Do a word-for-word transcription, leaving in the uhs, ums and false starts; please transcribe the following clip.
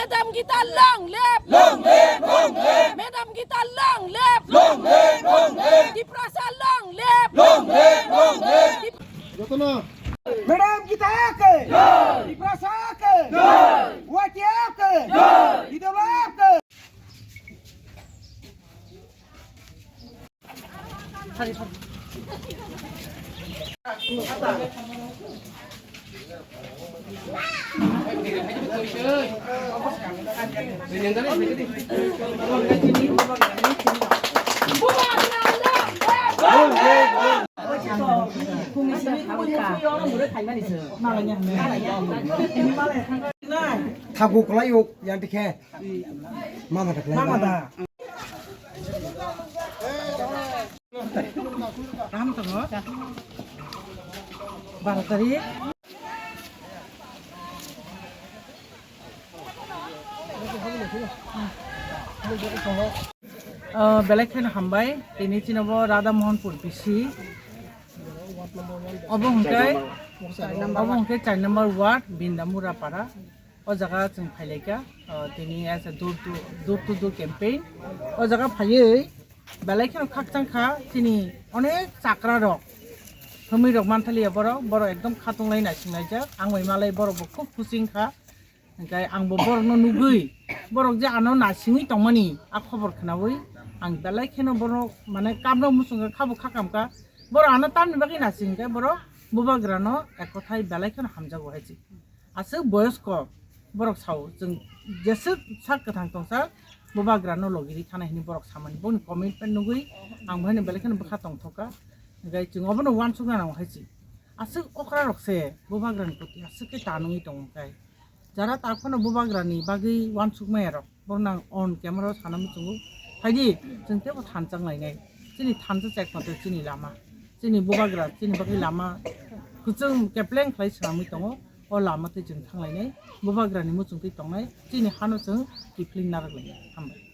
Madam Gita long live! Long live, long live! Madam Gita long live! Long live, long live! Tiprasa long live! Long live, long live! Madam Gita ke! Jai! Tiprasa ke! Jai! Watia ke! Jai! Idolab ke! Thago kwlai o yang tikhe. Mama da kwlai. Mama da. Kaham tongo. Baro tarik. Ah, belai kheno hambai. Tini chini bo Radha Mohanpur bisi. Obo hwnkhe, obo hwnkhe char number ward, Bindamura para. O jaga chwng phailaikha, o, tini as a door to, door to door campaign. O jaga phaiwi belai kheno khakchang kha, chini onek chakra rok, thumui rok manthaliya borok, borok ekdom khatung lai naising laijak. Ang bai malai borok bo khub khusi wngkha. Hwnkhe ang bo borok no nugwi, borok je ano naisingwi tongmani a khobor khwnawi ang belai kheno borok mane kapno muchungkha, khabo khakamkha. Borok ano tamni bagwi naising khe borok bubagra no ek kothai belai kheno hamjago hai se. Aswk boyosko borok sao, chwng jeswk sak kwthang tongsa bubagra no logiri thana hini borok samani, boni commitment nugwi ang bohaino belai kheno bwkha tongthokha. Hwnkhe chwng obono uansukna nango hai se. Aswk okra rok se bubagra ni proti aswk khe tanwi tongo khe. Jara ta phano bubagra ni bagwi uansukmaya rok. Borok nang on camera o sana muchungo. Phaidi, chwng teibo thansa wnglainai. Chini thansa chek mate chini lama. Chini bubagra, chini bagwi lama kwchwng kepleng khlai swnamwi tongo. O lama tei chwng thanglainai. Bubagra ni muchung twi tongnai. Chini hano chwng kiphilwng narwk lainai. Hambai.